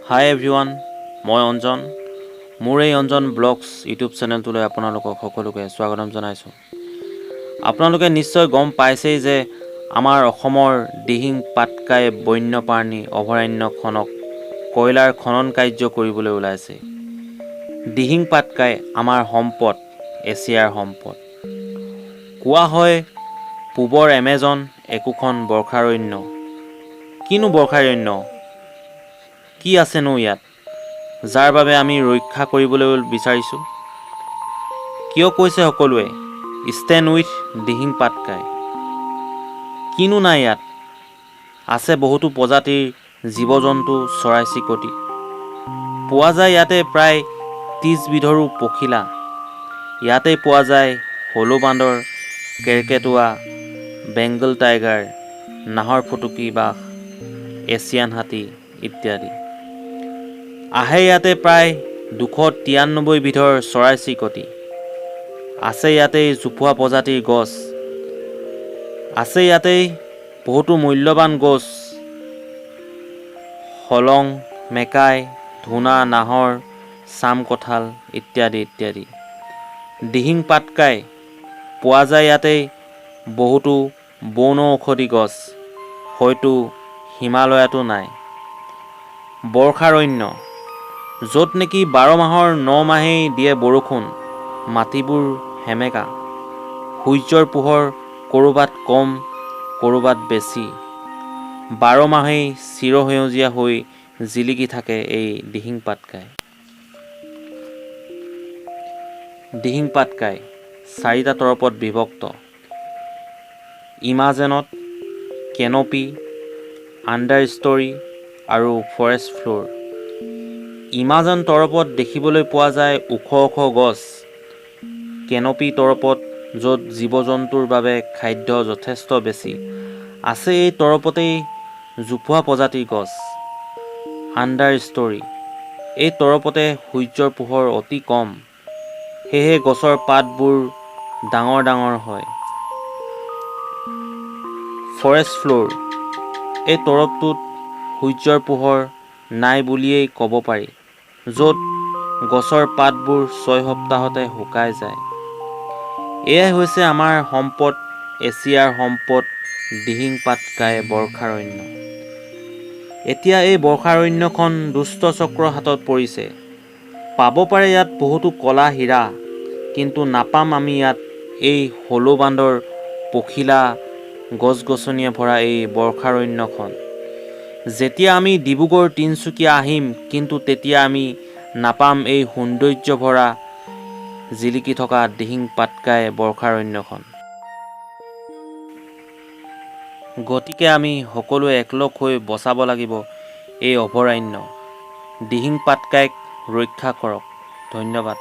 হাই everyone, মই অঞ্জন। মোৰ এই অঞ্জন ব্লগছ ইউটিউব চেনেলটোলৈ আপোনালোকক সকলোকে স্বাগতম জনাইছোঁ। আপোনালোকে নিশ্চয় গম পাইছেই যে আমাৰ অসমৰ দিহিং পাটকাই বন্যপ্ৰাণী অভয়াৰণ্যখনক কয়লাৰ খনন কাৰ্য কৰিবলৈ ওলাইছে। দিহিং পাটকাই আমাৰ সম্পদ, এছিয়াৰ সম্পদ। কোৱা হয় পূবৰ এমেজন একোখন বৰ্ষাৰণ্য। কিনো বৰ্ষাৰণ্য, কি আছেনো ইয়াত, যাৰ বাবে আমি ৰক্ষা কৰিবলৈ বিচাৰিছোঁ? কিয় কৈছে সকলোৱে "ষ্টেণ্ড উইথ দিহিং পাটকাই"? কিনো নাই ইয়াত? আছে বহুতো প্ৰজাতিৰ জীৱ জন্তু, চৰাই চিৰিকটি পোৱা যায়। ইয়াতে প্ৰায় 30 বিধৰো পখিলা ইয়াতেই পোৱা যায়। হলৌ বান্দৰ, কেৰ্কেটুৱা, বেংগল টাইগাৰ, নাহৰ ফুটুকী বাঘ, এছিয়ান হাতী ইত্যাদি আহে। ইয়াতে প্ৰায় 293 বিধৰ চৰাই চিৰিকটি আছে। ইয়াতেই জোপোহা প্ৰজাতিৰ গছ আছে। ইয়াতেই বহুতো মূল্যৱান গছ, হলং, মেকাই, ধূনা, নাহৰ, চাম কঁঠাল ইত্যাদি ইত্যাদি। দিহিং পাটকাই পোৱা যায় ইয়াতেই বহুতো বন ঔষধি গছ, হয়তো হিমালয়তো নাই। বৰ্ষাৰণ্য, য'ত নেকি 12 মাহৰ 9 মাহেই দিয়ে বৰষুণ। মাটিবোৰ সেমেকা, সূৰ্যৰ পোহৰ ক'ৰবাত কম, ক'ৰবাত বেছি। 12 মাহেই চিৰসেউজীয়া হৈ জিলিকি থাকে এই দিহিং পাটকাই। দিহিং পাটকাই চাৰিটা তৰপত বিভক্ত: ইমাৰ্জেণ্ট, কেনপি, আণ্ডাৰ ষ্টৰী আৰু ফৰেষ্ট ফ্ল'ৰ। ইমাৰ্জেণ্ট তৰপত দেখিবলৈ পোৱা যায় ওখ ওখ গছ। কেনপি তৰপত, য'ত জীৱ জন্তুৰ বাবে খাদ্য যথেষ্ট বেছি আছে, এই তৰপতেই জোপোহা প্ৰজাতিৰ গছ। আণ্ডাৰ ষ্টৰী, এই তৰপতে সূৰ্যৰ পোহৰ অতি কম, সেয়েহে গছৰ পাতবোৰ ডাঙৰ ডাঙৰ হয়। ফৰেষ্ট ফ্ল'ৰ, এই তৰপটোত সূৰ্যৰ পোহৰ নাই বুলিয়েই ক'ব পাৰি, য'ত গছৰ পাতবোৰ 6 সপ্তাহতে শুকাই যায়। এয়াই হৈছে আমাৰ সম্পদ, এছিয়াৰ সম্পদ, দিহিং পাটকাই বৰ্ষাৰণ্য। এতিয়া এই বৰ্ষাৰণ্যখন দুষ্ট চক্ৰৰ হাতত পৰিছে। পাব পাৰে ইয়াত বহুতো ক'লা হীৰা, কিন্তু নাপাম আমি ইয়াত এই হলৌ বান্দৰ, পখিলা, গছ গছনিয়ে ভৰা এই বৰ্ষাৰণ্যখন। যেতিয়া আমি ডিব্ৰুগড়, তিনিচুকীয়া আহিম, কিন্তু তেতিয়া আমি নাপাম এই সৌন্দৰ্য ভৰা জিলিকি থকা দিহিং পাটকাই বৰ্ষাৰণ্যখন। গতিকে আমি সকলোৱে একলগ হৈ বচাব লাগিব এই অভয়াৰণ্য। দিহিং পাটকাইক ৰক্ষা কৰক। ধন্যবাদ।